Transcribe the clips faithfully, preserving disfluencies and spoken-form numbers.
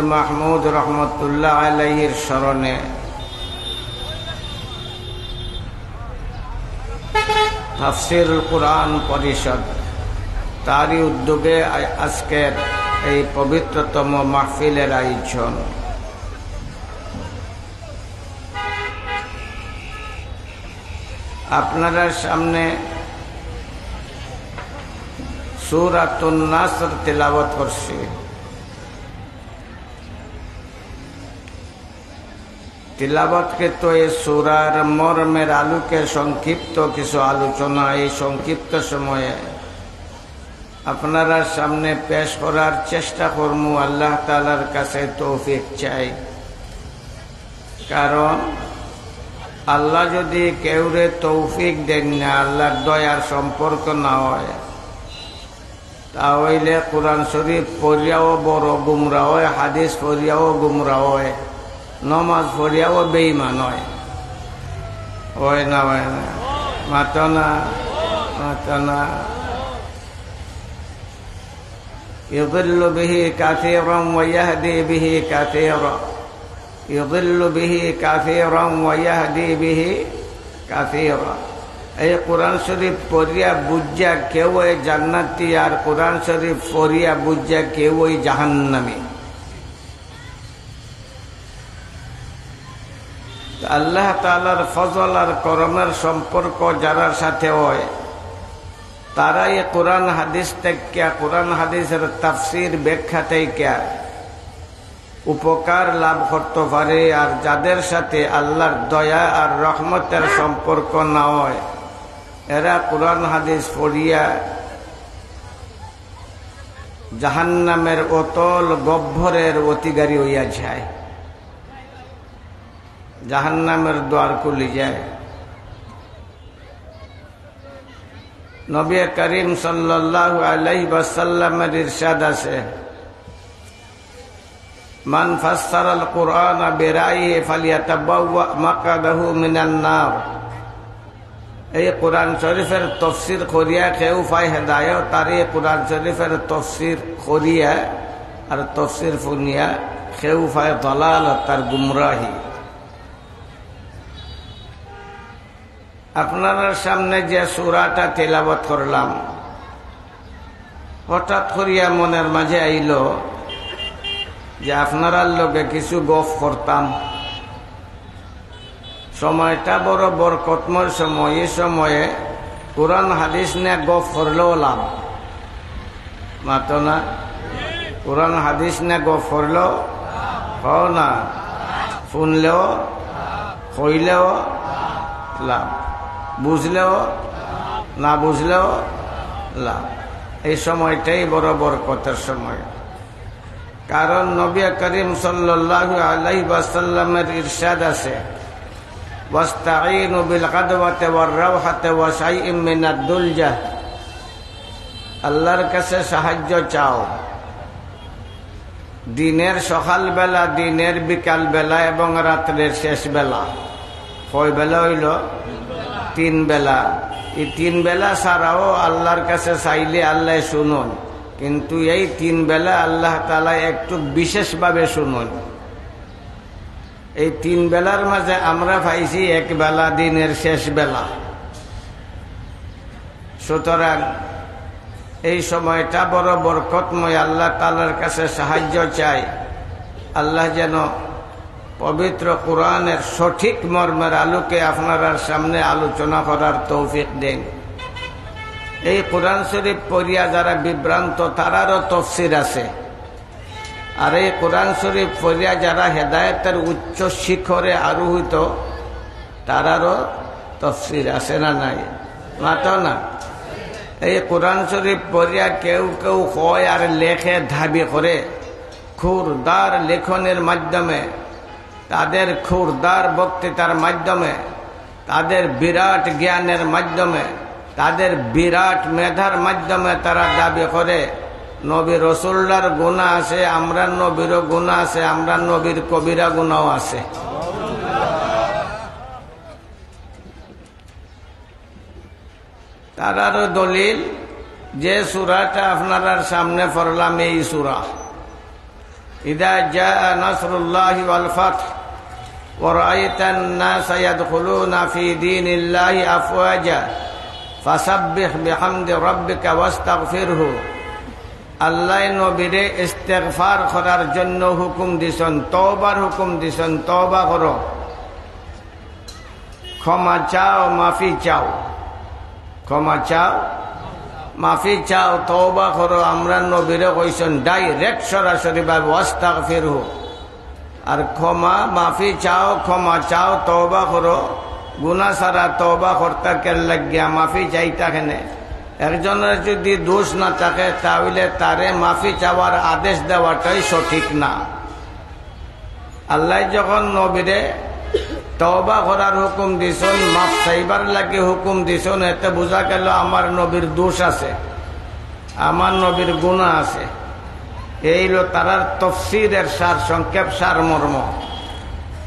মাহমুদ রহমতুল্লাহ আলাইহির স্মরণে তাফসিরুল কোরআন পরিষদ, তারই উদ্যোগে আ-, আজকের এই পবিত্রতম মাহফিলের আয়োজন। আপনারার সামনে সূরাতুন নাসর তিলাওয়াত করছি। তিলাওয়াতকৃত এই সূরার মর্মের আলোকে সংক্ষিপ্ত কিছু আলোচনা এই সংক্ষিপ্ত সময়ে আপনারার সামনে পেশ করার চেষ্টা করমু। আল্লাহ তাআলার কাছে তৌফিক চাই, কারণ আল্লাহ যদি কেউরে তৌফিক দেন না, আল্লাহর দয়ার সম্পর্ক না হয়, তা অইলে কোরআন শরীফ পড়িয়াও বড় গুমরা হয়, হাদিস পড়িয়াও গুমরা হয়, নমাজ পড়িয়াও বেঈমান হয়। হয় না, হয় না? মাতো না, মাতো না। يضل به كثيرا ويهدي به كثيرا. يضل به كثيرا ويهدي به كثيرا. এই কোরআন শরীফ পড়িয়া বুঝিয়া কেউ হয় জান্নাতি, আর কোরআন শরীফ পড়িয়া বুঝিয়া কেউ হয় জাহান্নামী। তো আল্লাহ তাআলার ফজল আর করমের সম্পর্ক যারার সাথে হয়, তারাই কোরআন হাদিস থাকিয়া, কোরআন হাদিসের তাফসির ব্যাখ্যা থাকিয়া উপকার লাভ করতে পারে। আর যাদের সাথে আল্লাহর দয়া আর রহমতের সম্পর্ক না হয়, এরা কোরআন হাদিস পড়িয়া জাহান্নামের অতল গহ্বরের অধিকারী হইয়া যায়, জাহান্নামের দ্বার খুলি যায়। নবী করিম সাল্লাল্লাহু আলাইহি ওয়াসাল্লামের ইরশাদ আছে, من فسر القرآن برأيه فليتبوأ مقعده من النار. এই কোরআন শরীফের তফসির করিয়া কেউ পায় হেদায়ত, আর এই কোরআন শরীফের তফসির করিয়া আর তফসির শুনিয়া কেউ পায় দলালত, তার গুমরাহি। আপনারার সামনে যে সূরাটা তিলাওয়াত করলাম, হঠাৎ করিয়া মনের মাঝে আইলো যে আপনারার লগে কিছু গফ করতাম। সময়টা বড় বরকতময় সময়, এই সময়ে কোরআন হাদিস নিয়া গফ করলেও লাভ। মাতো না? কোরআন হাদিস নিয়া গফ করলেও, কও না, শুনলেও, কইলেও লাভ, বুঝলেও, না বুঝলেও লাভ। এই সময়টাই বড় বরকতের সময়। কারণ নবী করিম সাল্লাল্লাহু আলাইহি ওয়াসাল্লামের ইরশাদ আছে, "ওয়াস্তাঈনু বিল গাদওয়াতি ওয়ার রাওহাতি ওয়া শাইইম মিনাদ দুলজা।" আল্লাহর কাছে সাহায্য চাও দিনের সকাল বেলা, দিনের বিকাল বেলা এবং রাত্রের শেষ বেলা। কয় বেলা অইলো? তিন বেলা। এই তিন বেলা ছাড়াও আল্লাহর কাছে চাইলে আল্লাহ শুনইন, কিন্তু এই তিন বেলা আল্লাহ তাআলা একটু বিশেষভাবে শুনইন। এই তিন বেলার মাঝে আমরা পাইছি এক বেলা, দিনের শেষ বেলা। সুতরাং এই সময়টা বড় বরকতময়, আল্লাহ তাআলার কাছে সাহায্য চাই, আল্লাহ যেন পবিত্র কোরআনের সঠিক মর্মের আলোকে আপনারার সামনে আলোচনা করার তৌফিক দেন। এই কোরআন শরীফ পড়িয়া যারা বিভ্রান্ত, তারারও তফসির আছে। আর এই কোরআন শরীফ পড়িয়া যারা হেদায়েতের উচ্চ শিখরে আরোহিত, তারারও তফসির আছে না নাই? মাতো না। এই কোরআন শরীফ পড়িয়া কেউ কেউ কয় আর লেখে, দাবি করে, খুরদার লেখনের মাধ্যমে, তাদের খুরদার বক্তৃতার মাধ্যমে, তাদের বিরাট জ্ঞানের মাধ্যমে, তাদের বিরাট মেধার মাধ্যমে তারা দাবি করে, নবী রসুলরার গুনাহ আছে, আমরার নবীরও গুনাহ আছে, আমরার নবীর কবিরা গুনাহও আছে। তারারও দলিল, যে সূরাটা আপনারার সামনে পড়লাম, এই সূরা। إذا جاء نصر الله والفتح ورأيت الناس يدخلون في دين الله أفواجا فسبح بحمد ربك واستغفره। আল্লায় নবীরে ইস্তেগফার করার জন্য হুকুম দিছইন, তওবার হুকুম দিছইন, তওবা করো। ক্ষমা চাও, মাফি চাও, ক্ষমা চাও, মাফি চাও, তওবা করো। আমরার নবীরে কইছইন direct, সরাসরি ভাবে, "ওয়াস্তাগফিরহু।" আর ক্ষমা, মাফি চাও, ক্ষমা চাও, তওবা করো। গুনা ছাড়া তওবা করতা কের লাগিয়া, মাফি চাইতা কেনে? একজনের যদি দোষ না থাকে, তাহলে তারে মাফি চাওয়ার আদেশ দেওয়াটাই সঠিক না। আল্লায় যখন নবীরে তওবা করার হুকুম দিছইন, মাফ চাইবার লাগি হুকুম দিছইন, এতে বুঝা গেল আমার নবীর দোষ আছে, আমার নবীর গুনা আছে। এই অইলো তারার তফসিরের সার সংক্ষেপ, সারমর্ম।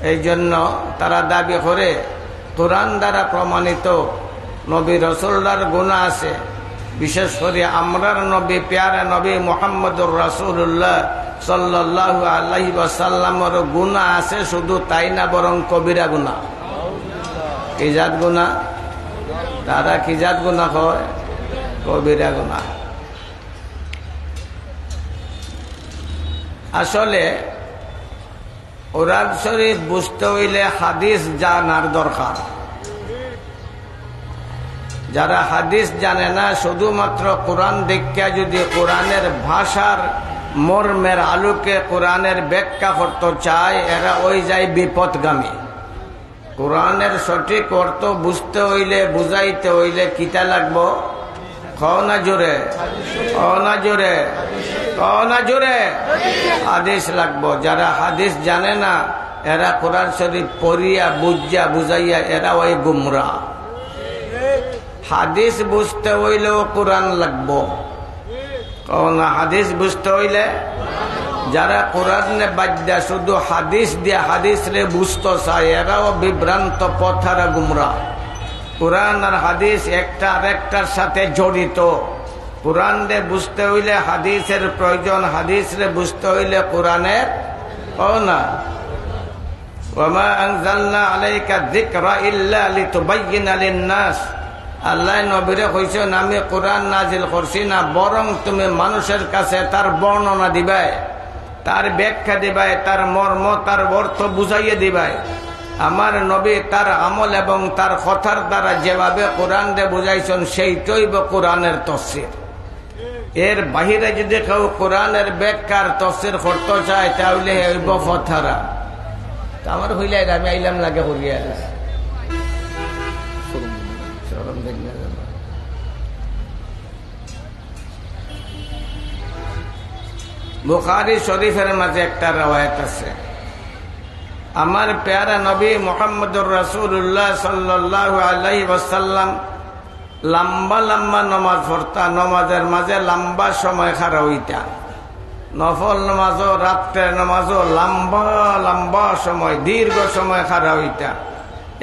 এই জন্য তারা দাবি করে কোরআন দ্বারা প্রমাণিত নবী রসুলরার গুনা আছে। বিশেষ করি আমরার নবী, পেয়ারা নবী মুহাম্মদুর রাসূলুল্লাহ সাল্লাল্লাহু আলাইহি ওয়াসাল্লামর গুনা আছে, শুধু তাই না, বরং কবিরা গুনা। কি জাত গুনা? তারা কি জাত গুনা কয়? কবিরা গুনা। আসলে কোরআন শরীফ বুঝতে অইলে হাদিস জানার দরকার। যারা হাদিস জানে না, শুধুমাত্র কোরআন দেখিয়া যদি কোরআনের ভাষার মর্মের আলোকে কোরআনের ব্যাখ্যা করতে চায়, এরা অই যায় বিপথগামী। কোরআনের সঠিক অর্থ বুঝতে অইলে, বুঝাইতে অইলে কিতা লাগবো? কও না জোরে, কও না জোরে, কও না জোরে। হাদিস লাগবো। যারা হাদিস জানে না, এরা কোরআন শরীফ পড়িয়া, বুঝিয়া, বুঝাইয়া, এরা অই গুমরা। হাদিস বুঝতে অইলেও কোরআন লাগবো। কও না, হাদিস বুঝতে অইলে, যারা কোরআন রে বাদ দিয়া শুধু হাদিস দিয়া হাদিসরে বুঝতে চায়, এরাও বিভ্রান্ত, পথহারা, গুমরা। কোরআন আর হাদিস একটা আরেকটার সাথে জড়িত। কোরআনরে বুঝতে অইলে হাদিসের প্রয়োজন, হাদিসরে বুঝতে অইলে কোরআনের, কও না। ওয়া মা আনজালনা আলাইকা যিকরা ইল্লা লিতুবায়্যিনা লিন-নাস। আল্লায় নবীরে কইছইন, "আমি কোরআন নাজিল করছি না, বরং তুমি মানুষের কাছে তার বর্ণনা দিবায়, তার ব্যাখ্যা দিবায়, তার মর্ম, তার অর্থ বুঝাইয়া দিবায়।" আমার নবী তার আমল এবং তার কথার দ্বারা যেভাবে কোরআনরে বুঝাইছইন, সেইটাই অইবো কোরআনের তফসির। এর বাহিরে যদি কেউ কোরআনের ব্যাখ্যার তফসির করতে চায়, তাহলে হে অইবো পথহারা। তো আমার হইলে আমি আইলাম লাগে করিয়া। শরম দেখি না। বুখারী শরীফের মাঝে একটা রেওয়ায়েত আছে, আমার পেয়ারা নবী মুহাম্মদুর রাসূলুল্লাহ সাল্লাল্লাহু আলাইহি ওয়াসাল্লাম লম্বা লম্বা নমাজ পড়তা, নমাজের মাঝে লম্বা সময় খাড়া অইতা। নফল নমাজও, রাত্রের নমাজও লম্বা লম্বা সময়, দীর্ঘ সময় খাড়া অইতা।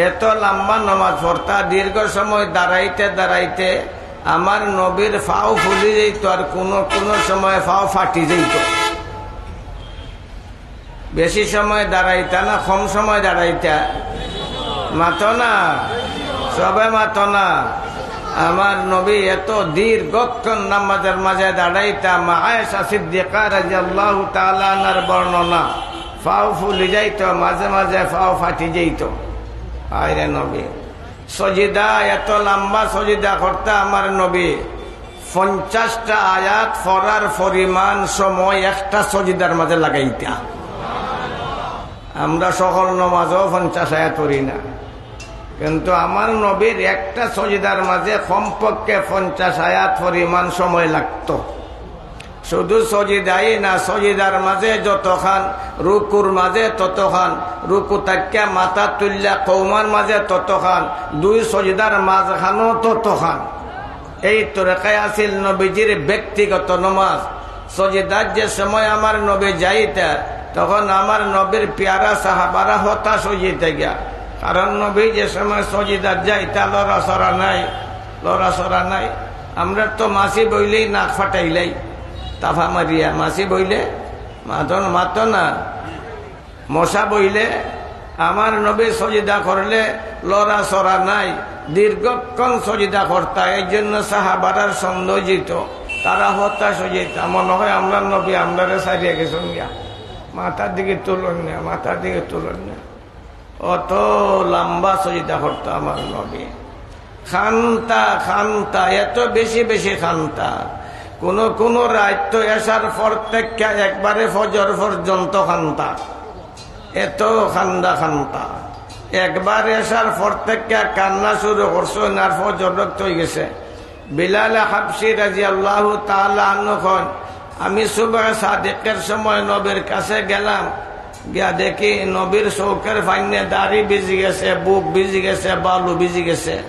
এত লম্বা নমাজ পড়তা, দীর্ঘ সময় দাঁড়াইতে দাঁড়াইতে আমার নবীর পাও ফুলি যাইতো, আর কোনো কোনো সময় পাও ফাটি যাইতো। বেশি সময় দাঁড়াইতা না কম সময় দাঁড়াইতা? মাতো না, সবে মাতো না। আমার নবী এত দীর্ঘক্ষণ নামাজের মাঝে দাঁড়াইতা, মা আয়েশা সিদ্দিকা রাদিয়াল্লাহু তাআলা আনহার বর্ণনা, পাও ফুলি যাইতো, মাঝে মাঝে পাও ফাটি যাইতো। হায় রে নবী, সজিদা, এত লম্বা সজিদা করতা আমার নবী। পঞ্চাশটা আয়াত পড়ার পরিমাণ সময় একটা সজিদার মাঝে লাগাইতা। আমরা সকল নমাজও পঞ্চাশ আয়াত পড়ি না, কিন্তু আমার নবীর একটা সজিদার মাঝে কমপক্ষে পঞ্চাশ আয়াত পরিমাণ সময় লাগতো। শুধু সজিদাই না, সজিদার মাঝে যতখান, রুকুর মাঝে ততখান, রুকু থাকিয়া মাথা তুলিয়া কওমার মাঝে ততখান, দুই সজিদার মাঝখানো ততখান। এই তরিকায় আছিল নবীজির ব্যক্তিগত নমাজ। সজিদাত যে সময় আমার নবী যাইতা, তখন আমার নবীর পেয়ারা সাহাবারা হতাশ অইযিতা গিয়া, কারণ নবী যে সময় সজিদাত যাইতা, লড়াচড়া নাই, লড়াচড়া নাই। আমরা তো মাছি বইলেই নাক ফাটাইলাই, তাফা মারিয়া মাছি বইলে মাতো না, মাতো না। মশা বইলে আমার নবী সজিদা করলে লড়াচড়া নাই, দীর্ঘক্ষণ সজিদা করতা, এই জন্য সাহাবারার সন্দেহ যেত, তারা হতাশ অইযিতা, মনে হয় আমরার নবী আমরারে ছাড়িয়া গেছইন গিয়া। মাথার দিকে তুলইন না, মাথার দিকে তুলইন না। অত লম্বা সজিদা করতা আমার নবী। কানতা, কানতা, এত বেশি বেশি কানতা। কোনো কোনো রাইত তো এশার পর থাকি একবারে ফজর পর্যন্ত কানতা। এত কান্দা কানতা। একবার এশার পর থাকি কান্না শুরু করছইন, আর ফজর রক্ত অইগেছে। বিলাল হাবশী রাদিয়াল্লাহু তাআলা আনহু কইন, আমি সুবহে সাদিকের সময় নবীর কাছে গেলাম, গিয়া দেখি নবীর চউখের পানিয়ে দাড়ি ভিজি গেছে, বুক ভিজি গেছে, বালু ভিজি গেছে।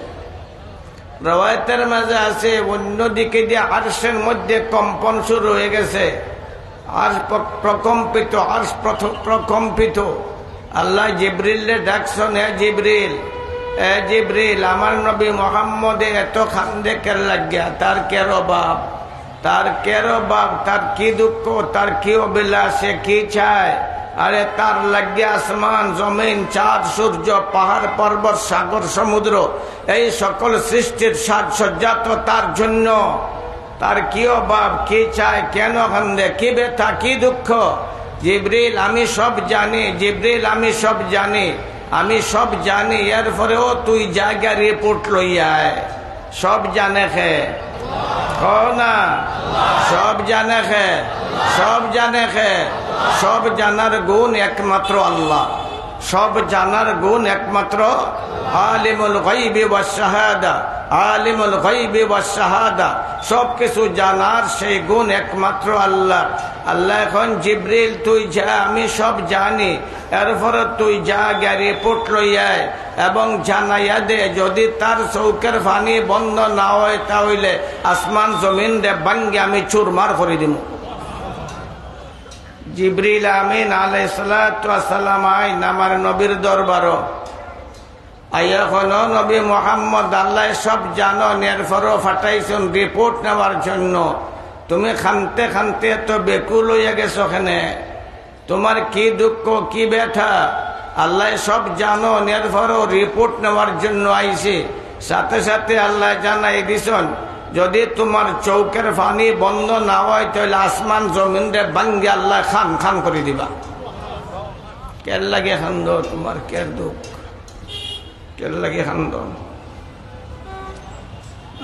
রওয়ায়েতের মাঝে আছে, অন্যদিকে দিয়া আরশের মধ্যে কম্পন শুরু অইগেছে, আরশ প্র-, প্রকম্পিত, আরশ প্রথ-, প্রকম্পিত। আল্লায় জিবরিলরে ডাকছইন, "এ জিবরিল, এ জিবরিল, আমার নবী মুহাম্মদে এত কান্দে কের লাগিয়া, তার কের অভাব, তার কের অভাব, তার কি দুঃখ, তার কি অভিলাষ, সে কি চায়? আরে তার লাগিয়া আসমান, জমিন, চাঁদ, সূর্য, পাহাড়, পর্বত, সাগর, সমুদ্র, এই সকল সৃষ্টির সাজসজ্জা তো তার জন্য।" তার কি অভাব, কি চায়, কেন কান্দে, কি ব্যথা, কি দুঃখ? জিবরিল, আমি সব জানি, জিবরিল, আমি সব জানি, আমি সব জানি, এরপরেও তুই যা গিয়া রিপোর্ট লইয়া আয়। সব জানে কে? কও না। সব জানে কে? সব জানে কে? সব জানার গুণ একমাত্র আল্লাহ। সব জানার গুণ একমাত্র আলিমুল গায়বি ওয়াশ শাহাদা, আলিমুল গায়বি ওয়াশ শাহাদা, সব কিছু জানার সেই গুণ একমাত্র আল্লাহ। আল্লায় কইন, "জিবরিল, তুই যা, আমি সব জানি, এরপরে তুই যা, গিয়া রিপোর্ট লইয়া আয় এবং জানাইয়া দে, যদি তার চউখের পানি বন্ধ না অয়, তাইলে আসমান জমিনরে ভাঙ্গি আমি চুরমার করি দিমু।" জিবরিল আমিন আলাইহিস সালাতু ওয়াস সালাম আইন আমার নবীর দরবারো। আইয়া কইন, "নবী মুহাম্মদ, আল্লায় সব জানইন, এরপরও পাঠাইছইন রিপোর্ট নেওয়ার জন্য। তুমি কানতে কানতে এত বেকুল অইয়া গেছো কেনে? তুমার কি দুঃখ, কি ব্যথা? আল্লায় সব জানইন, এরপরও রিপোর্ট নেওয়ার জন্য আইছি।" সাথে সাথে আল্লায় জানাই দিছইন, যদি তুমার চউখের পানি বন্ধ না অয়, তাইলে আসমান জমিনরে ভাঙ্গি আল্লায় খান খান করি দিবা। কের লাগি কান্দো, তুমার কের দুঃখ? কের লাগি কান্দো?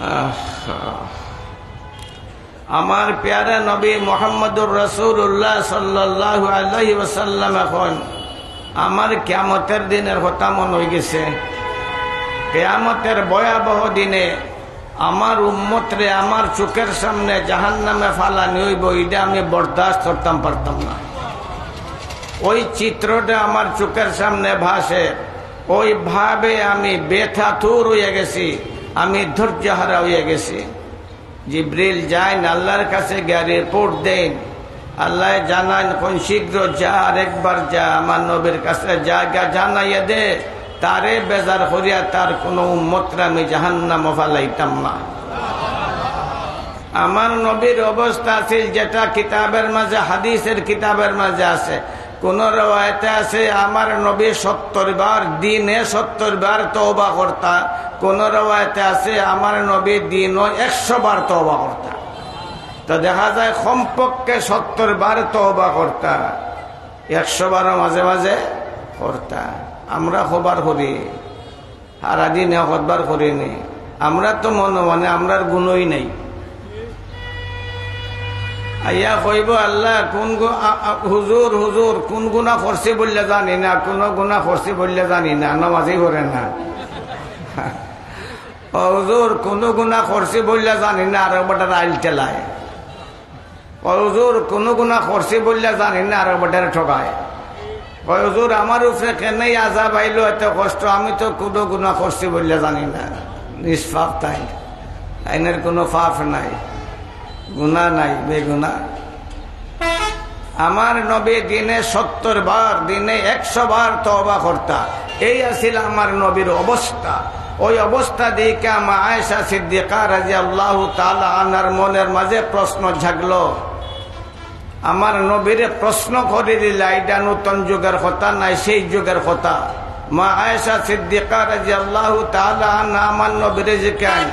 আহা। আমার পেয়ারা নবী মুহাম্মদুর রাসূলুল্লাহ সাল্লাল্লাহু আলাইহি ওয়াসাল্লাম কইন, আমার কিয়ামতের দিনের কথা মনে অইগেছে। কিয়ামতের ভয়াবহ দিনে আমার উম্মতরে আমার চউখের সামনে জাহান্নামে ফালানি অইবো, ইটা আমি বরদাস্ত করতাম পারতাম না। ওই চিত্রটা আমার চউখের সামনে ভাসে, ওই ভাবে আমি ব্যথাতুর অইয়া গেছি, আমি ধৈর্যহারা অইয়া গেছি। জিবরিল যাইন আল্লাহর কাছে গিয়া রিপোর্ট দেইন, আল্লায় জানাইন, কইন, "শীঘ্র যা, আরেকবার যা, আমার নবীর কাছে যা, গিয়া জানাইয়া দে, তারে বেজার করিয়া তার কুনু উম্মতরে আমি জাহান্নামো ফালাইতাম না।" আমার নবীর অবস্থা আছিল যেটা কিতাবের মাঝে, হাদিসের কিতাবের মাঝে আছে। কুনু রেওয়ায়েতে আছে আমার নবী সত্তর বার, দিনে সত্তর বার তওবা করতা। কুনু রেওয়ায়েতে আছে আমার নবী দিনো একশো বার তওবা করতা। তো দেখা যায় কমপক্ষে সত্তর বার তওবা করতা, একশো বারও মাঝে মাঝে করতা। আমরা কয়বার করি? সারাদিনে কতবার করি নি? আমরা তো মনে মনে আমরার গুনাই নাই। আইয়া কইবো, "আল্লাহ, কুন গু-, আ-, আ-, হুজুর, হুজুর, কুন গুনা করছি বললে জানি না, কুনু গুনা করছি বললে জানি না, নামাজই পড়ে না।" "ও হুজুর, কুনু গুনা করছি বললে জানি না, আরো বেটার আইল ঠেলায়।" "ও হুজুর, কুনু গুনা করছি বললে জানি না, আরো বেটারে ঠগায়।" "ও হুজুর, আমার উপরে কেনে আজাব আইলো, এত কষ্ট, আমি তো কুনু গুনা করছি বললে জানি না।" নিষ্পাপ তাইন, তাইনের কুনু পাপ নাই, গুনা নাই, বেগুনা। আমার নবী দিনে সত্তর বার, দিনে একশো বার তওবা করতা। এই আছিল আমার নবীর অবস্থা। ওই অবস্থা দেখিয়া মা আয়েশা সিদ্দিকা রাদিয়াল্লাহু তাআলা আনহার মনের মাঝে প্রশ্ন জাগলো, আমার নবীরে প্রশ্ন করি দিলা, ইটা নতুন যুগের কথা নায়, সেই যুগের কথা। মা আয়েশা সিদ্দিকা রাদিয়াল্লাহু তাআলা আনহা আমার নবীরে জিকাইন,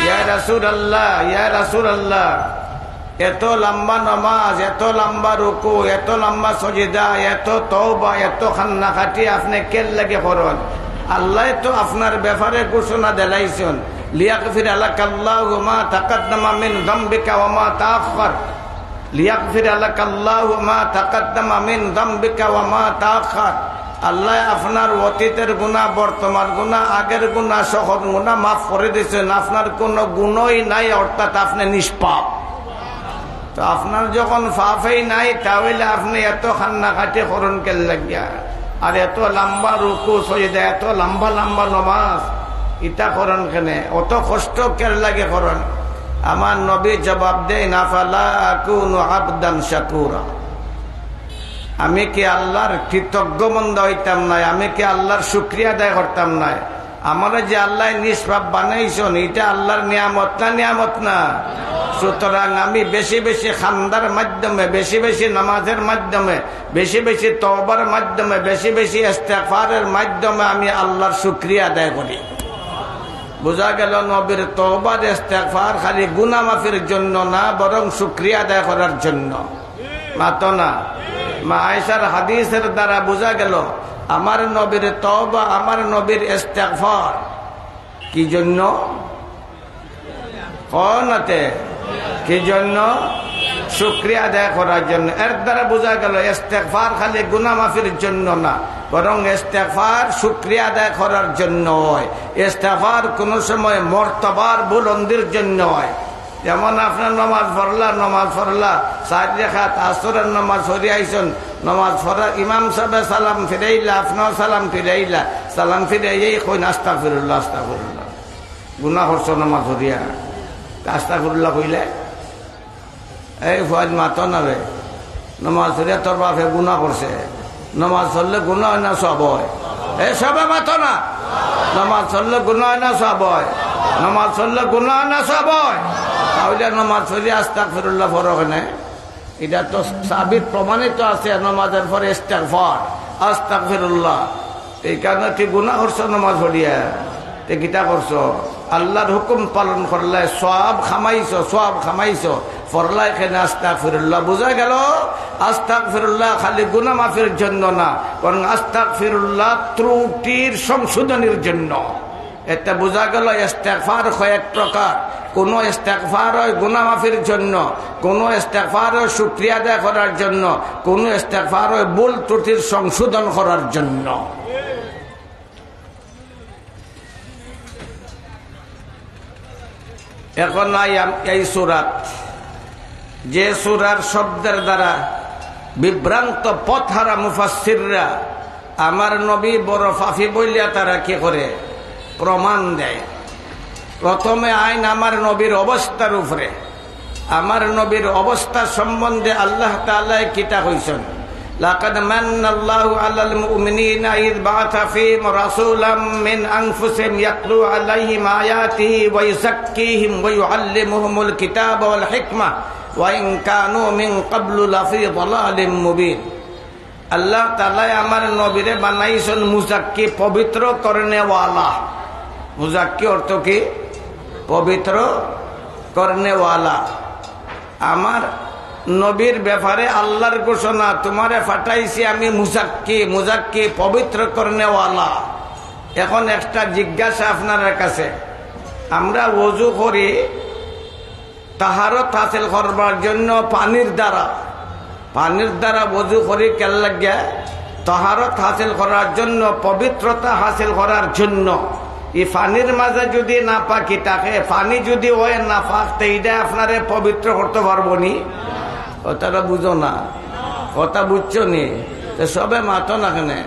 "ইয়া রাসূলুল্লাহ, ইয়া রাসূলুল্লাহ, এত লম্বা নামাজ, এত লম্বা রুকু, এত লম্বা সজিদা, এত তওবা, এত কান্নাকাটি আপনে কের লাগি করইন? আল্লায় তো আপনার ব্যাপারে ঘোষণা দিলাইছইন, লিয়াগফিরা লাকাল্লাহু মা তাকাদ্দামা মিন যামবিকা ওয়া মা তাআখখার।" লিয়াগফিরা লাকাল্লাহু মা তাকাদ্দামা মিন যামবিকা ওয়া মা তাআখখার। আল্লায় আপনার অতীতের গুনাহ, বর্তমান গুনাহ, আগের গুনাহ, সকল গুনাহ মাফ করি দিছইন, আপনার কুনু গুনাহই নাই, অর্থাৎ আপনে নিষ্পাপ। তো আপনার যখন পাপই নাই, তা অইলে আপনে এত কান্নাকাটি করইন কের লাগিয়া? আর এত লম্বা রুকু সজদা, এত লম্বা লম্বা নামাজ, ইতা করইন কেনে? অত কষ্ট কের লাগি করইন? আমার নবী জবাব দেইন, "আফালা আকুনু আবদান শাকুরা।" আমি কি আল্লাহর কৃতজ্ঞ বন্দা অইতাম নায়? আমি কি আল্লাহর শুকরিয়া আদায় করতাম নায়? আমারে যে আল্লায় নিষ্পাপ বানাইছইন, ইটা আল্লাহর নিয়ামত না, নিয়ামত না? সুতরাং আমি বেশি বেশি কান্দার মাধ্যমে, বেশি বেশি নামাজের মাধ্যমে, বেশি বেশি তওবার মাধ্যমে, বেশি বেশি ইস্তেগফারের মাধ্যমে আমি আল্লাহর শুকরিয়া আদায় করি। বুঝা গেল, নবীর তওবার ইস্তেগফার খালি গুনাহ মাফির জন্য না, বরং শুকরিয়া আদায় করার জন্য। মাতো না? মা আয়েশার হাদিসের দ্বারা বুঝা গেল, আমার নবীর তওবা, আমার নবীর ইস্তেগফার কি জন্য? কও না তে, কি জন্য? শুকরিয়া আদায় করার জন্য। এর দ্বারা বুঝা গেল, ইস্তেগফার খালি গুনাহ মাফির জন্য না, বরং ইস্তেগফার শুকরিয়া আদায় করার জন্য অয়। ইস্তেগফার কুনু সময় মর্তবার বুলন্দির জন্য অয়। যেমন আপনার নামাজ পড়লা, নামাজ পড়লা, চাইর রাকাত আসরের নামাজ পড়ি আইছইন, নামাজ পড়া, ইমাম সাবে সালাম ফিরাইলা, আপনেও সালাম ফিরাইলা, সালাম ফিরাইয়াউ কইন, "আস্তাগফিরুল্লাহ, আস্তাগফিরুল্লাহ।" গুনাহ করছো নামাজ পড়িয়া, তা আস্তাগফিরুল্লাহ কইলে? এই ফুয়াইন, মাতো না রে, নামাজ পড়িয়া তোর বাপে গুনাহ করছে। নামাজ পড়লে গুনাহ অয় না সওয়াব অয়? এ সবে মাতো না। নামাজ পড়লে গুনাহ অয় না সওয়াব অয়? নামাজ পড়লে গুনাহ অয় না সওয়াব অয়? তা অইলে নামাজ পড়িয়া আস্তাগফিরুল্লাহ পড়ো কেনে? ইটা তো সাবিত প্রমাণিত আছে, নামাজের পরে ইস্তেগফার, আস্তাগফিরুল্লাহ। এই কারণে তুই গুনাহ করছো নামাজ পড়িয়া, তে কিতা করছো? আল্লাহর হুকুম পালন করলায়, সওয়াব কামাইছো, সওয়াব কামাইছো, পড়লায় কেনে আস্তাগফিরুল্লাহ। বুঝা গেল, আস্তাগফিরুল্লাহ খালি গুনাহ মাফির জন্য না, বরং আস্তাগফিরুল্লাহ ত্রুটির সংশোধনের জন্য। এতে বুঝা গেল ইস্তেগফার কয়েক প্রকার। কুনু ইস্তেগফার অয় গুনাহ মাফির জন্য, কুনু ইস্তেগফার অয় শুকরিয়া আদায় করার জন্য, কুনু ইস্তেগফার অয় ভুল ত্রুটির সংশোধন করার জন্য। এখন আই আম-, এই সূরাত, যে সূরার শব্দের দ্বারা বিভ্রান্ত পথহারা মুফাসসিররা আমার নবী বড় পাপী বলিয়া তারা কি করে? প্রমাণ দেয়। প্রথমে আইন আমার নবীর অবস্থার উপরে। আমার নবীর অবস্থা সম্বন্ধে আল্লাহ তাআলায় কিতা কইছইন? "লাকাদ মান্নাল্লাহু আলাল মুমিনিনা ইয বাআসা ফীহিম রাসূলাম মিন আনফুসিহিম ইয়াতলু আলাইহিম আয়াতিহি ওয়া ইউযাক্কিহিম ওয়া ইউআল্লিমুহুমুল কিতাবা ওয়াল হিকমা ওয়া ইন কানু মিন ক্বাবলু লাফী দালালিম মুবীন।" আল্লাহ তাআলায় আমার নবীরে বানাইছইন মুজাক্কি, পবিত্র করনেওয়ালা। মুজাক্কি অর্থ কি? পবিত্র করনেওয়ালা। আমার নবীর ব্যাপারে আল্লাহর ঘোষণা, "তোমারে পাঠাইছি আমি মুজাক্কি, মুজাক্কি পবিত্র করনেওয়ালা।" এখন একটা জিজ্ঞাসা আপনারার কাছে, আমরা ওযু করি, তাহারত হাসিল করবার জন্য পানির দ্বারা, পানির দ্বারা ওযু করি কেল্লাগিয়া? তাহারত হাসিল করার জন্য, পবিত্রতা হাসিল করার জন্য। এই পানির মাঝে যদি নাপাকি থাকে, পানি যদি অয় নাপাক, তে ইটা আপনারে পবিত্র করতো পারবো নি? কথাটা বুঝো না, কথা বুঝছো নি? তে সবে মাতো না কেনে?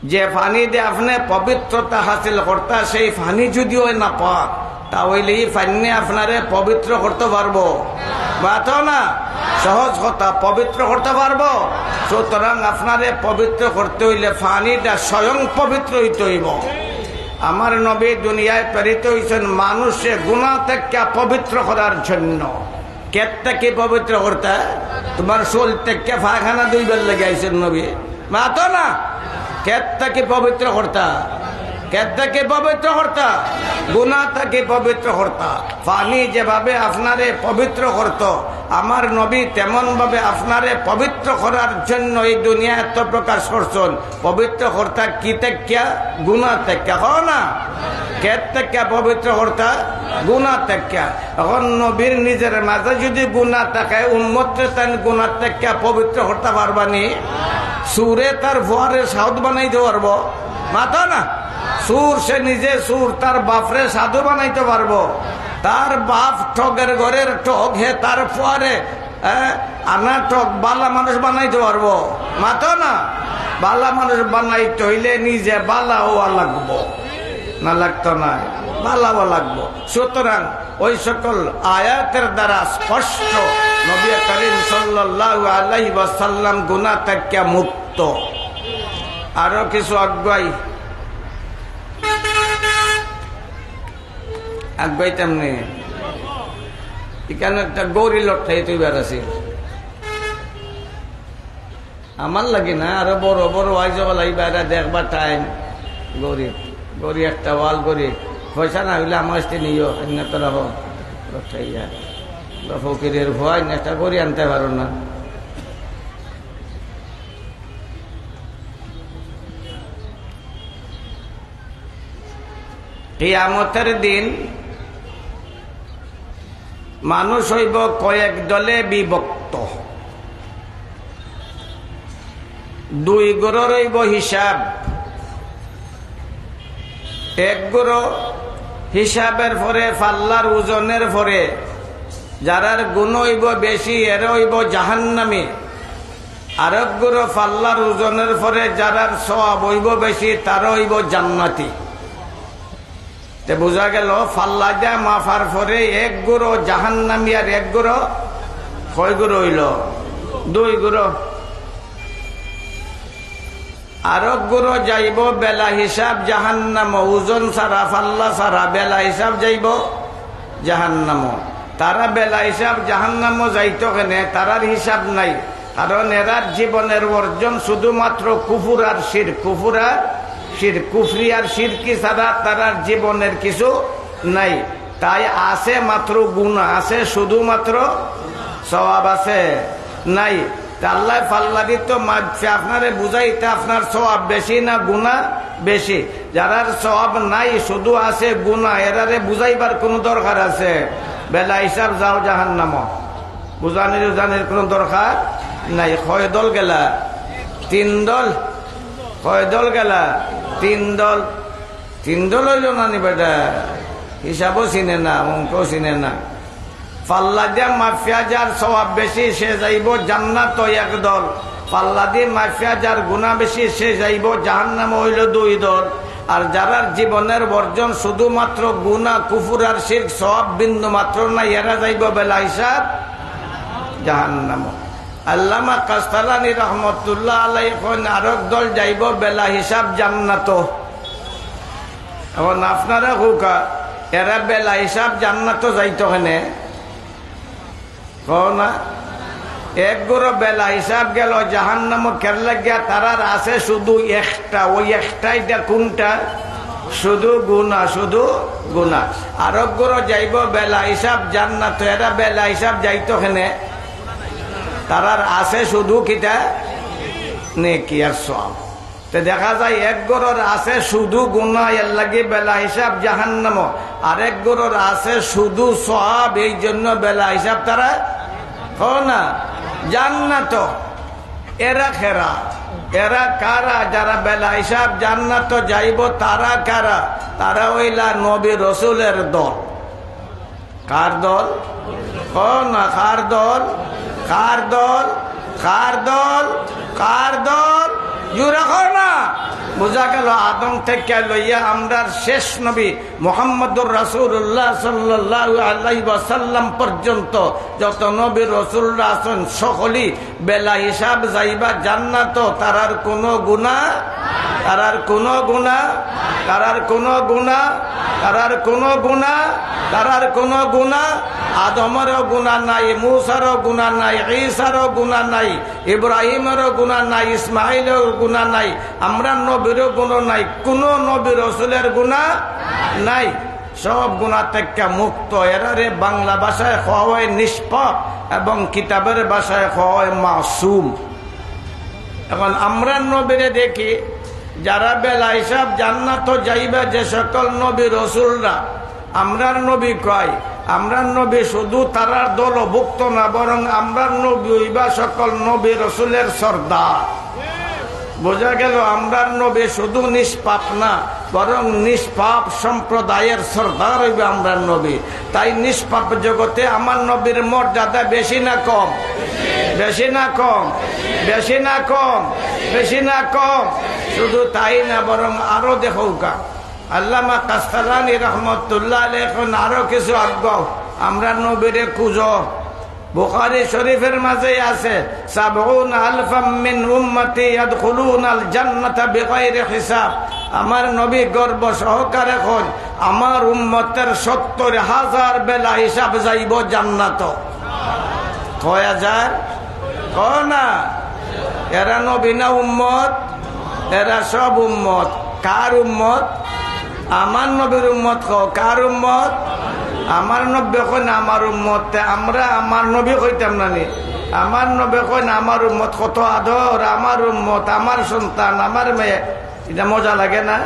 যে পানি দিয়া আপনে পবিত্রতা হাসিল করতা, সেই পানি যদি অয় নাপাক, তা অইলে ই পানিয়ে আপনারে পবিত্র করতো পারবো? মাতো না, সহজ কথা, পবিত্র করতো পারবো? সুতরাং আপনারে পবিত্র করতে অইলে পানিটা স্বয়ং পবিত্র অইতে অইবো। আমার নবী দুনিয়ায় প্রেরিত অইছইন মানুষরে গুনাহ থাকি পবিত্র করার জন্য। কের থাকি পবিত্র করতা? তুমার শরীর থাকি পায়খানা ধুইবার লাগি আইছইন নবী? মাতো না। কেত থাকি পবিত্র করতা? কেত থাকি পবিত্র করতা? গুনা থাকি পবিত্র করতা। পানি যেভাবে আপনারে পবিত্র করতো, আমার নবী তেমন ভাবে আপনারে পবিত্র করার জন্য এই দুনিয়াত প্রকাশ করছইন। পবিত্র করতা কি থাকিয়া? গুনা থাকিয়া। কও না? কেত থাকিয়া পবিত্র করতা? গুনা থাকিয়া। এখন নবীর নিজের মাঝে যদি গুনা থাকে, উম্মতরে তাইন গুনা থাকিয়া পবিত্র করতা পারবা নি? চুরে তার ফুয়ারে সাধু বানাইতো পারবো? মাতো না। চুর সে নিজে চুর, তার বাফরে সাধু বানাইতো পারবো? তার বাফ ঠগের ঘরের ঠগ, হে তার ফুয়ারে, এ, আনা ঠগ বালা মানুষ বানাইতো পারবো? মাতো না। বালা মানুষ বানাইতে অইলে নিজে বালা অওয়া লাগবো, না লাগতো না? বালা অওয়া লাগবো। সুতরাং ওই সকল আয়াতের দ্বারা স্পষ্ট, নবী করিম সাল্লাল্লাহু আলাইহি ওয়াসাল্লাম গুনা থাকিয়া মুক্ত। আরো কিছু আগুয়াই, আগুয়াইতাম নি। ইখানো একটা ঘড়ি লটকাইয়া থইবার আছিল। আমার লাগি না, আরো বড় বড় ওয়াইজ অকল আইবা, এরা দেখবা টাইম। ঘড়ি, ঘড়ি একটা ওয়াল ঘড়ি, পয়সা না অইলে আমার কাছে নিও, আইনা তো রাখো। লটকাইয়া। বা ফকিরের ফুয়া, আইনা একটা ঘড়ি আনতে পারো না। কিয়ামতের দিন মানুষ অইবো কয়েক দলে বিভক্ত। দুই গুরুর অইবো হিসাব। এক গুরু হিসাবের পরে, পাল্লার ওজনের পরে যারার গুনা অইবো বেশি, এরা অইবো জাহান্নামী। আরক গুরু পাল্লার ওজনের পরে যারার সওয়াব অইবো বেশি, তারা অইবো জান্নাতি। তে বুঝা গেল, পাল্লা দিয়া মাপার পরে এক গুরু জাহান্নামী আর এক গুরু, কয় গুরু অইলো? দুই গুরু। আরক গুরু যাইবো বেলা হিসাব জাহান্নামো, ওজন ছাড়া, পাল্লা ছাড়া, বেলা হিসাব যাইবো জাহান্নামো। তারা বেলা হিসাব জাহান্নামো যাইতো কেনে? তারার হিসাব নাই, কারণ এরার জীবনের অর্জন শুধুমাত্র কুফুর আর শিরক, কুফুর আর শিরক, কুফরি আর শিরকি ছাড়া তারার জীবনের কিছু নাই। তাই আছে মাত্র গুনা, আছে শুধুমাত্র সওয়াব আছে নাই। তে আল্লায় পাল্লা দিতো মাপছে, আপনারে বুঝাইতে আপনার সওয়াব বেশি না গুনা বেশি। যারার সওয়াব নাই, শুধু আছে গুনা, এরারে বুঝাইবার কুনু দরকার আছে? বেলা হিসাব যাও জাহান্নামো, বুঝানির উজানির কুনু দরকার নাই। কয় দল গেলা? তিন দল। কয় দল গেলা? তিন দল। তিন দল অইলো না নি বেটা? হিসাবও চিনে না, অঙ্কও চিনে না। পাল্লা দিয়া মাপিয়া যার সওয়াব বেশি, সে যাইবো জান্নাতো, এক দল। পাল্লা দিয়া মাপিয়া যার গুনা বেশি, সে যাইবো জাহান্নামো, অইলো দুই দল। আর যারার জীবনের অর্জন শুধুমাত্র গুনা, কুফুর আর শিরক, সওয়াব বিন্দু মাত্র নাই, এরা যাইবো বেলা হিসাব জাহান্নামো। আল্লামা কাস্তালানী রহমতুল্লাহ আলাইহি কইন, আরক দল যাইবো বেলা হিসাব জান্নাতো। এখন আপনারা কউক্কা, এরা বেলা হিসাব জান্নাতো যাইতো কেনে? কও না? এক গুরু বেলা হিসাব গেলো জাহান্নামো, কের লাগিয়া? তারার আছে শুধু একটা, ওই একটাই। ইটা কুনটা? শুধু গুনা, শুধু গুনা। আরক গুরু যাইবো বেলা হিসাব জান্নাতো, এরা বেলা হিসাব যাইতো কেনে? তারার আছে শুধু কিতা? নেকি আর সওয়াব। তে দেখা যায় এক গুরুর আছে শুধু গুনা, এর লাগি বেলা হিসাব জাহান্নামো, আর এক গুরুর আছে শুধু সওয়াব, এই জন্য বেলা হিসাব তারা, কও না, জান্নাতো। এরা কেরা? এরা কারা? যারা বেলা হিসাব জান্নাতো যাইবো, তারা কারা? তারা অইলা নবী রসুলের দল। কার দল? কও না, কার দল? কার দল? কার দল? কার দল? জোরে কও না। বুঝা গেল, আদম থেকে লইয়া আমরার শেষ নবী মুহাম্মদুর রাসূলুল্লাহ সাল্লাল্লাহু আলাইহি ওয়াসাল্লাম পর্যন্ত যত নবী রসুলরা আছেন, সকলেই বেলা হিসাব যাইবা জান্নাতো। তারার কোনো গুনা, তারার কোনো গুনা, তারার কোনো গুনা। তারার কোনো গুনাহ, তারার কোনো গুনাহ, আদমরও গুনাহ নাই, মুসারও গুনাহ নাই, ঈসারও গুনাহ নাই, ইব্রাহিমরও গুনাহ নাই, ইসমাইলর গুনাহ নাই, আমরার নবীরও গুনাহ নাই, কোনো নবী রসুলের গুনাহ নাই। সব গুনাহ থেকে মুক্ত। এরারে বাংলা ভাষায় কওয়া হয় নিষ্পাপ এবং কিতাবের ভাষায় কওয়া হয় মাসুম। এখন আমরার নবীরে দেখি, যারা বেলা হিসাব জান্নাতো যাইবা, যে সকল নবী রসুলরা, আমরার নবী কয়, আমরার নবী শুধু তারার দলভুক্ত না, বরং আমরার নবী অইবা সকল নবী রসুলের সর্দার। বোঝা গেল, আমরার নবী শুধু নিষ্পাপ না, বরং নিষ্পাপ সম্প্রদায়ের সর্দার অইবা আমরার নবী। তাই নিষ্পাপ জগতে আমার নবীর মর্যাদা বেশি না কম? বেশি না কম? বেশি না কম? বেশি না কম? শুধু তাই না, বরং আরো দেখউক্কা, আল্লামা কাস্তালানি রহমতুল্লাহ আলাইহি কইন আরো কিছু আগাও, আমরার নবীরে খুঁজো। বুখারী শরীফের মাঝে আছে, "সাবউনা আলফাম মিন উম্মতি ইয়াদখুলুনাল জান্নাতা বিগাইরি হিসাব।" আমার নবী গর্ব সহকারে কইন, "আমার উম্মতের সত্তর হাজার বেলা হিসাব যাইবো জান্নাতো।" কয় হাজার? কও না। এরা নবী না উম্মত? এরা সব উম্মত। কার উম্মত? আমার নবীর উম্মত। কও, কার উম্মত? আমার নবী কইন আমার উম্মত, তে আমরা আমার নবী কইতাম না নি? আমার নবী কইন আমার উম্মত, কত আদর, আমার উম্মত, আমার সন্তান, আমার মেয়ে। এটা মজা লাগে না?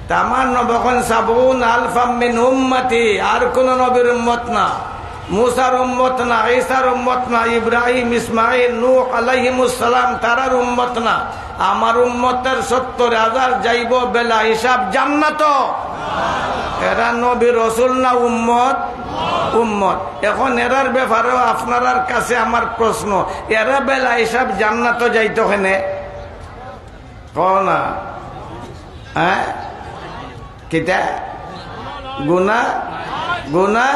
তা আমার নবী কইন, "সাবউনা আলফাম মিন উম্মতি", আর কোন নবীর উম্মত না, মুসার উম্মত না, ঈসার উম্মত না, ইব্রাহিম, ইসমাইল, নূহ আলাইহিমুস সালাম, তারার উম্মত না। আমার উম্মতের সত্তর হাজার যাইবো বেলা হিসাব জান্নাতো। এরা নবী রসুল না উম্মত? উম্মত। এখন এরার ব্যাপারেও আপনারার কাছে আমার প্রশ্ন, এরা বেলা হিসাব জান্নাতো যাইতো কেনে? কও না। হ্যাঁ? কিতা? গুনা? গুনা?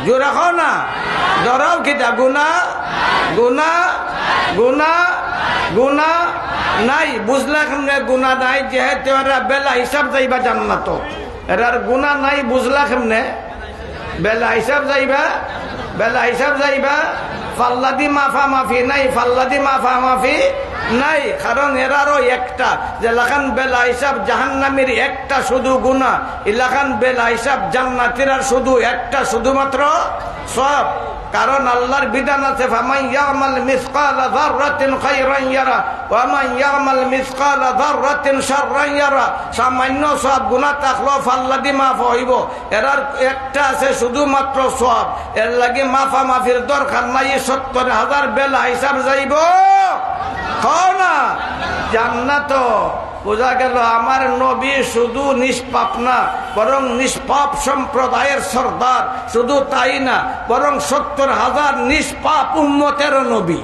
জোরে কও না। ডরাও কিতা? গুনা? গুনা? গুনা? গুনা? নাই। বুঝলা কেমনে গুনা নাই? যেহেতু এরা বেলা হিসাব যাইবা জান্নাতো। এরার গুনা নাই, বুঝলা কেমনে? বেলা হিসাব যাইবা, বেলা হিসাব যাইবা, ফাল্লাদি মাফামাফি নাই, ফাল্লাদি মাফামাফি নাই। কারণ এরারও একটা, যেলাখান বেলা হিসাব জাহান্নামীর একটা শুধু গুনা, ইলাখান বেলা হিসাব জান্নাতিরার শুধু একটা, শুধুমাত্র সওয়াব। কারণ আল্লাহর বিধান আছে, "ফামান ইয়ামাল মিসকালা যাররাতিন খায়রান ইয়ারা, ওয়া মান ইয়ামাল মিসকালা যাররাতিন শাররান ইয়ারা।" সামান্য সওয়াব গুনা থাকলেও ফাল্লাদি মাফ অইবো। এরার একটা আছে শুধুমাত্র সওয়াব, এর লাগি মাফামাফির দরকার নাই। এই সত্তর হাজার বেলা হিসাব যাইবো, কও না, জান্নাতো। বুঝা গেল, আমার নবী শুধু নিষ্পাপ না, বরং নিষ্পাপ সম্প্রদায়ের সর্দার। শুধু তাই না, বরং সত্তর হাজার নিষ্পাপ উম্মতেরও নবী।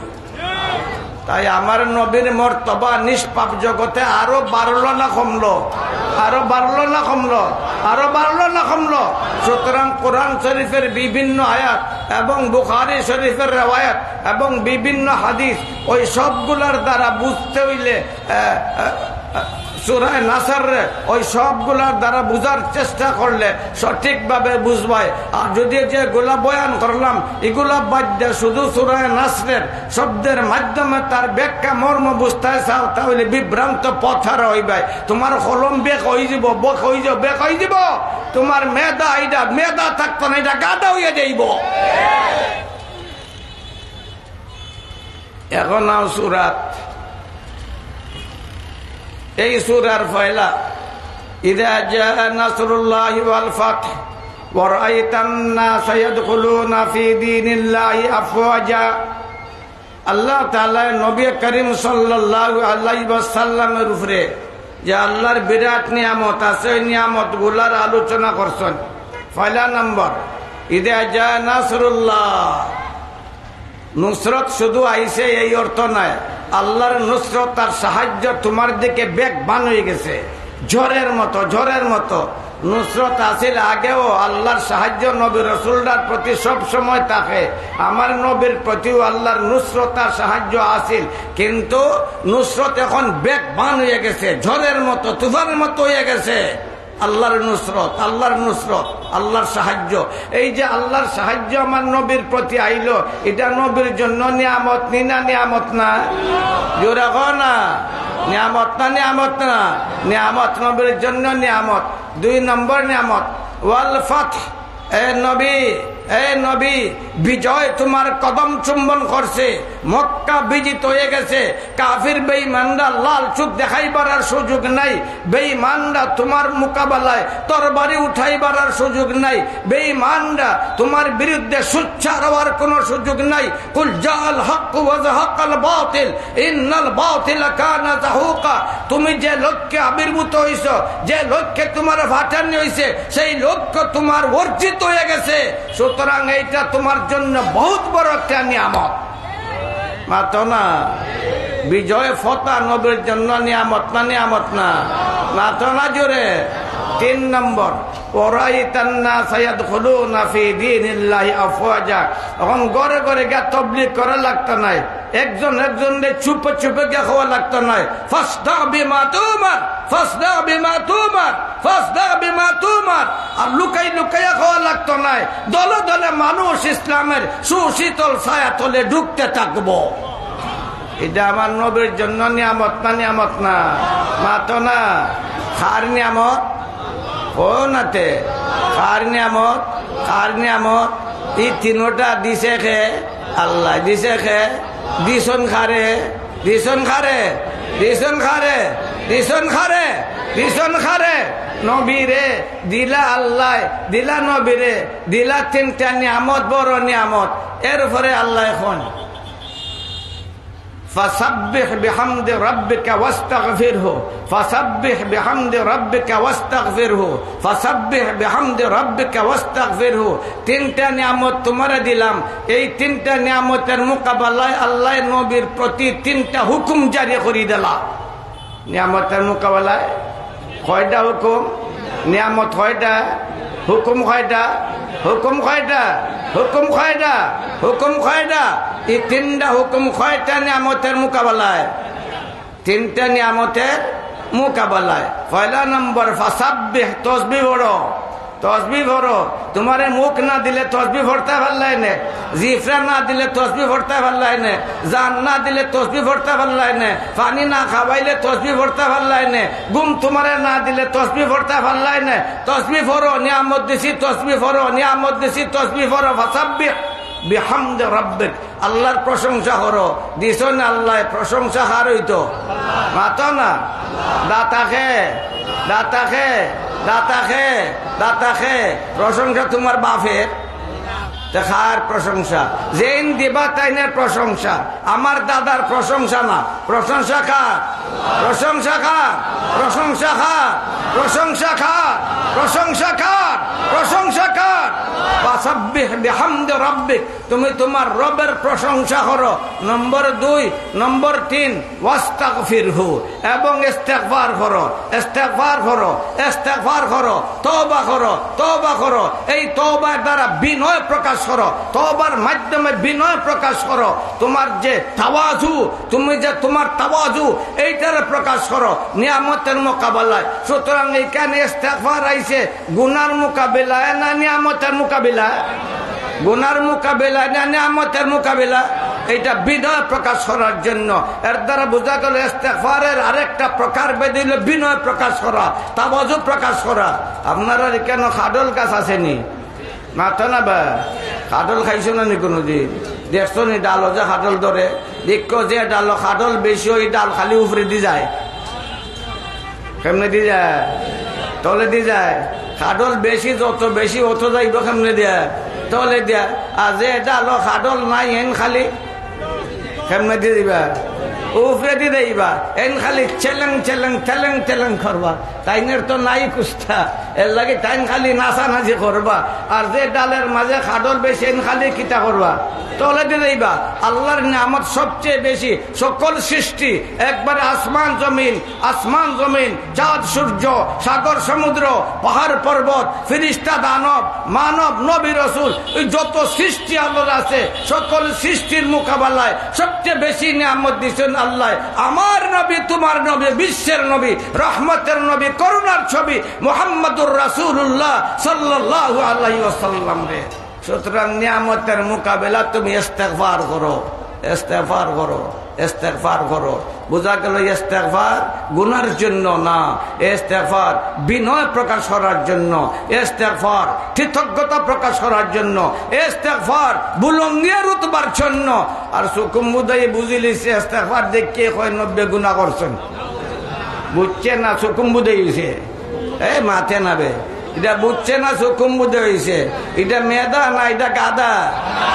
তাই আমার নবীর মর্তবা নিষ্পাপ জগতে আরো বাড়লো না কমলো? আরো বাড়লো না কমলো? আরো বাড়লো না কমলো? সুতরাং কোরআন শরীফের বিভিন্ন আয়াত এবং বুখারী শরীফের রেওয়ায়াত এবং বিভিন্ন হাদিস, ওই সবগুলার দ্বারা বুঝতে হইলে, আহ, আহ, আহ, সূরা নাসর রে ওই সবগুলার দ্বারা বুঝার চেষ্টা করলে সঠিকভাবে বুঝবায়। আর যদি যেগুলা বয়ান করলাম, এগুলা বাদ দিয়া শুধু সূরা নাসরের শব্দের মাধ্যমে তার ব্যাখ্যা মর্ম বুঝতে চাও, তাহলে বিভ্রান্ত পথহারা অইবায়। তোমার কলম বেক অইযিবো, বেক অইযিবো, বেক অইযিবো। তোমার মেধা, এটা মেধা থাকতো না, এটা গাধা অইয়া যাইবো। এখন আও সূরাত। এই সূরার পয়লা, "ইযা জাআ নাসরুল্লাহি ওয়াল ফাতহ ওয়া রাআইতান নাসা ইয়াদখুলুনা ফি দীনিল্লাহি আফওয়াজা।" আল্লাহ তাআলা নবী করিম সাল্লাল্লাহু আলাইহি ওয়াসাল্লামের উপরে যে আল্লাহর বিরাট নিয়ামত আছে, ওই নিয়ামতগুলার আলোচনা করছেন। পয়লা নম্বর, "ইযা জাআ নাসরুল্লাহ।" নুসরত শুধু আইছে এই অর্থ নয়, আল্লাহর নুসরত আর সাহায্য তোমার দিকে বেগবান হয়ে গেছে, ঝড়ের মতো, ঝড়ের মতো। নুসরত আছিল আগেও, আল্লাহর সাহায্য নবী রসুলরার প্রতি সব সময় থাকে। আমার নবীর প্রতিও আল্লাহর নুসরত আর সাহায্য আছিল, কিন্তু নুসরত এখন বেগবান হয়ে গেছে, ঝড়ের মতো, তুফানের মতো হয়ে গেছে। আল্লাহর নুসরত, আল্লাহর নুসরত, আল্লাহর সাহায্য। এই যে আল্লাহর সাহায্য আমার নবীর প্রতি আইলো, এটা নবীর জন্য নিয়ামত নি না নিয়ামত না? জোরে কও না, নিয়ামত না নিয়ামত না? নিয়ামত, নবীর জন্য নিয়ামত। দুই নম্বর নিয়ামত, ওয়াল ফাতহ। এ নবী, এ নবী, বিজয় তোমার কদম চুম্বন করছে, মক্কা বিজিত হয়ে গেছে। কাফির বেঈমানরা লাল চোখ দেখাইবার আর সুযোগ নাই। বেঈমানরা তোমার মোকাবেলায় তরবারি উঠাইবার আর সুযোগ নাই। বেঈমানরা তোমার বিরুদ্ধে সোচ্চার হওয়ার কোনো সুযোগ নাই। কুল জাআল হক ওয়া জাহাকাল বাতিল, ইন্নাল বাতিলা কানা জাহুকা। তুমি যে লক্ষ্যে আবির্ভূত হইছো, যে লক্ষ্যে তোমার পাঠানি হইছে, সেই লক্ষ্য তোমার অর্জিত হয়ে গেছে। সুতরাং এইটা তোমার জন্য বহুত বড় একটা নিয়ামত। মাতো না? বিজয় ফতা নবীর জন্য নিয়ামত না নিয়ামত না? মাতো না জোরে? তিন নম্বর, ওরাইতান নাসা ইয়াদখুলুনা ফি দীনিল্লাহি আফওয়াজা। এখন ঘরে ঘরে গিয়া তবলিগ করা লাগতো নাই, একজন একজনরে চুপে চুপে গিয়া কওয়া লাগতো নাই, ফাসদা বিমা তুমার, ফাসদা বিমা তুমার, ফাসদা বিমা তুমার। আর লুকাই লুকাইয়া কওয়া লাগতো নাই, দলে দলে মানুষ ইসলামের সুশীতল ছায়া তলে ঢুকতে থাকবো। এটা আমার নবীর জন্য নিয়ামত না নিয়ামত না? মাতো না। কার নিয়ামত? ও নাতে, কার নিয়ামত? কার নিয়ামত? এই তিনোটা দিছে কে? আল্লাহ। দিছে কে? দিছইন কারে? দিছইন কারে? দিছইন কারে? দিছইন কারে? দিছইন কারে? নবীরে দিলা আল্লাহ, দিলা নবীরে, দিলা তিনটা নিয়ামত, বড় নিয়ামত। এরপরে আল্লাহ এখন, ফাসাব্বিহ বিহামদি রাব্বিকা ওয়াস্তাগফিরহু, ফাসাব্বিহ বিহামদি রাব্বিকা ওয়াস্তাগফিরহু, ফাসাব্বিহ বিহামদি রাব্বিকা ওয়াস্তাগফিরহু। তিনটা নিয়ামত তোমারে দিলাম, এই তিনটা নিয়ামতের মোকাবেলায় আল্লাহ নবীর প্রতি তিনটা হুকুম জারি করি দিলা। নিয়ামতের মোকাবেলায় কয়টা হুকুম? নিয়ামত কয়টা? হুকুম কয়টা? হুকুম কয়টা? হুকুম কয়টা? হুকুম কয়টা? এই তিনটা হুকুম কয়টা নিয়ামতের মোকাবেলায়? তিনটা নিয়ামতের মোকাবেলায়। পয়লা নম্বর, ফাসাব্বিহ, তসবিহ পড়ো। তসবিহ পড়ো। তোমারে মুখ না দিলে তসবিহ পড়তায় পারলায় নে, জিফরা না দিলে তসবিহ পড়তায় পারলায় নে, জান না দিলে তসবিহ পড়তায় পারলায় নে, পানি না খাওয়াইলে তসবিহ পড়তায় পারলায় নে, ঘুম তোমারে না দিলে তসবিহ পড়তায় পারলায় নে। তসবিহ পড়ো, নিয়ামত দিছি, তসবিহ পড়ো, নিয়ামত দিছি, তসবিহ পড়ো। ফাসাব্বিহ বিহামদি রাব্বিক, আল্লাহর প্রশংসা করো। দিছইন আল্লাহ, প্রশংসা কার অইতো? মাতো না। দাতা কে? দাতা কে? দাতা কে? দাতা কে? প্রশংসা তোমার বাপের? তে কার প্রশংসা? যেইন দিবা তাইনের প্রশংসা। আমার দাদার প্রশংসা না, প্রশংসা কার? প্রশংসা কার? প্রশংসা কার? প্রশংসা কার? প্রশংসা কার? প্রশংসা কার? ফাসাব্বিহ বিহামদি রাব্বিক, তুমি তোমার রবের প্রশংসা করো। নম্বর দুই, নম্বর তিন, ওয়াস্তাগফিরহু, এবং ইস্তেগফার করো, ইস্তেগফার করো, ইস্তেগফার করো, তওবা করো, তওবা করো। এই তওবার দ্বারা বিনয় প্রকাশ করো, তওবার মাধ্যমে বিনয় প্রকাশ করো। তোমার যে তাওয়াজু, তুমি যে তোমার তাওয়াজু, এইটারে প্রকাশ করো নিয়ামতের মোকাবেলায়। সুতরাং এইখানে ইস্তেগফার আইছে গুনার মোকাবিলায় না নিয়ামতের মোকাবিলায়? গুনার মোকাবিলায় না নিয়ামতের মোকাবিলায়? এইটা বিনয় প্রকাশ করার জন্য। এর দ্বারা বুঝা গেল ইস্তেগফারের আরেকটা প্রকার বেদ অইল বিনয় প্রকাশ করা, তাওয়াজু প্রকাশ করা। আপনারার কেন কাডল গাছ আছে নি? মাতো না বা? কাডল খাইছো না নি কোনোদিন? দেখছো নি ডালো যে কাডল ধরে? দেখো যে ডালো কাডল বেশি, ওই ডাল খালি উপরেদি যায়। কেমনেদি যায়? তলেদি যায়। কাডল বেশি, যত বেশি অত যাইবো কেমনেদি? তলেদি। আর যে ডালো কাডল নাই, এন খালি কেমনেদি যাইবা? উপরেদি যাইবা। এন খালি চেলেং চেলেং, তেলেং তেলেং করবা। তাইনের তো নাই কুস্তা, এর লাগি তাইন খালি নাচানাচি করবা। আর যে ডালের মাঝে কাডল বেশি, এন খালি কিতা করবা? তলেদি যাইবা। আল্লাহর নিয়ামত সবচেয়ে বেশি। সকল সৃষ্টি, একবারে আসমান জমিন, আসমান জমিন, চাঁদ সূর্য, সাগর সমুদ্র, পাহাড় পর্বত, ফিরিস্তা দানব, মানব, নবী রসুল, এই যত সৃষ্টি আল্লাহর আছে, সকল সৃষ্টির মোকাবেলায় সবচেয়ে বেশি নিয়ামত দিছেন আল্লাহ। আমার নবী, তোমার নবী, বিশ্বের নবী, রহমতের নবী, করুণার ছবি মুহাম্মাদুর রাসূলুল্লাহ সাল্লাল্লাহু আলাইহি ওয়াসাল্লাম রে। সুতরাং নিয়ামতের মোকাবেলা তুমি ইস্তেগফার করো, ইস্তেগফার করো, ইস্তেগফার করো। বুঝা গেল, ইস্তেগফার গুনার জন্য না, ইস্তেগফার বিনয় প্রকাশ করার জন্য, ইস্তেগফার কৃতজ্ঞতা প্রকাশ করার জন্য, ইস্তেগফার বুলন্দিয়া রুতবার জন্য। আর চউখ মুদাই বুঝিলিছে, ইস্তেগফার দেখিয়া কয় নবীয়ে গুনা করছইন। বুঝছে না, চউখ মুদাই অইছে। এ মাতে না বে, ইটা বুঝছে না, চউখ মুদাই অইছে। ইটা মেধা না, ইটা গাধা।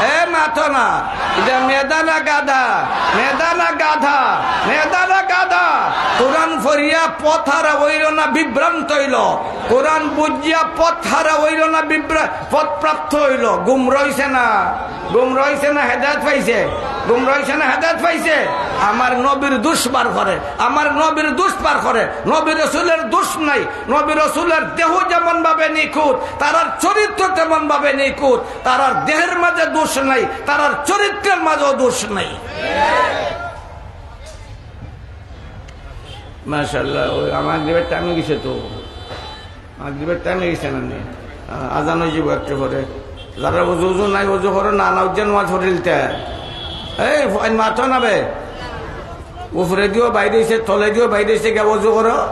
এ মাতো না, ইটা মেধা না গাধা? মেধা না গাধা? মেধা না গাধা? কোরআন পড়িয়া পথহারা অইলো না বিভ্রান্ত অইলো? কোরআন বুঝিয়া পথহারা অইলো না বিভ্রা-, পথপ্রাপ্ত অইলো? গুমরা অইছে না? গুমরা অইছে না হেদায়েত পাইছে? গুমরা অইছে না হেদায়েত পাইছে? আমার নবীর দুষ বার করে, আমার নবীর দুষ বার করে। নবী রসুলের দুষ নাই। নবী রসুলের দেহ যেমন ভাবে নিখুঁত, তারার চরিত্র তেমন ভাবে নিখুঁত। তারার দেহের মাঝে দোষ নাই, তারার চরিত্রের মাঝেও দোষ নাই। মাশাআল্লাহ, ওই আমার মাগরিবের টাইম অই গেছে তো। মাগরিবের টাইম অই গেছে না নি? আ-, আজান অই যাইবো একটু পরে। যারা অজু, অজু নাই, অজু করো না, না উজ্জা নামাজ পড়িলতে। এই, ফ-, মাতো না বে। উপরে দিও বাইরে এসে, তলে দিও বাইরে এসে গিয়া অজু করো।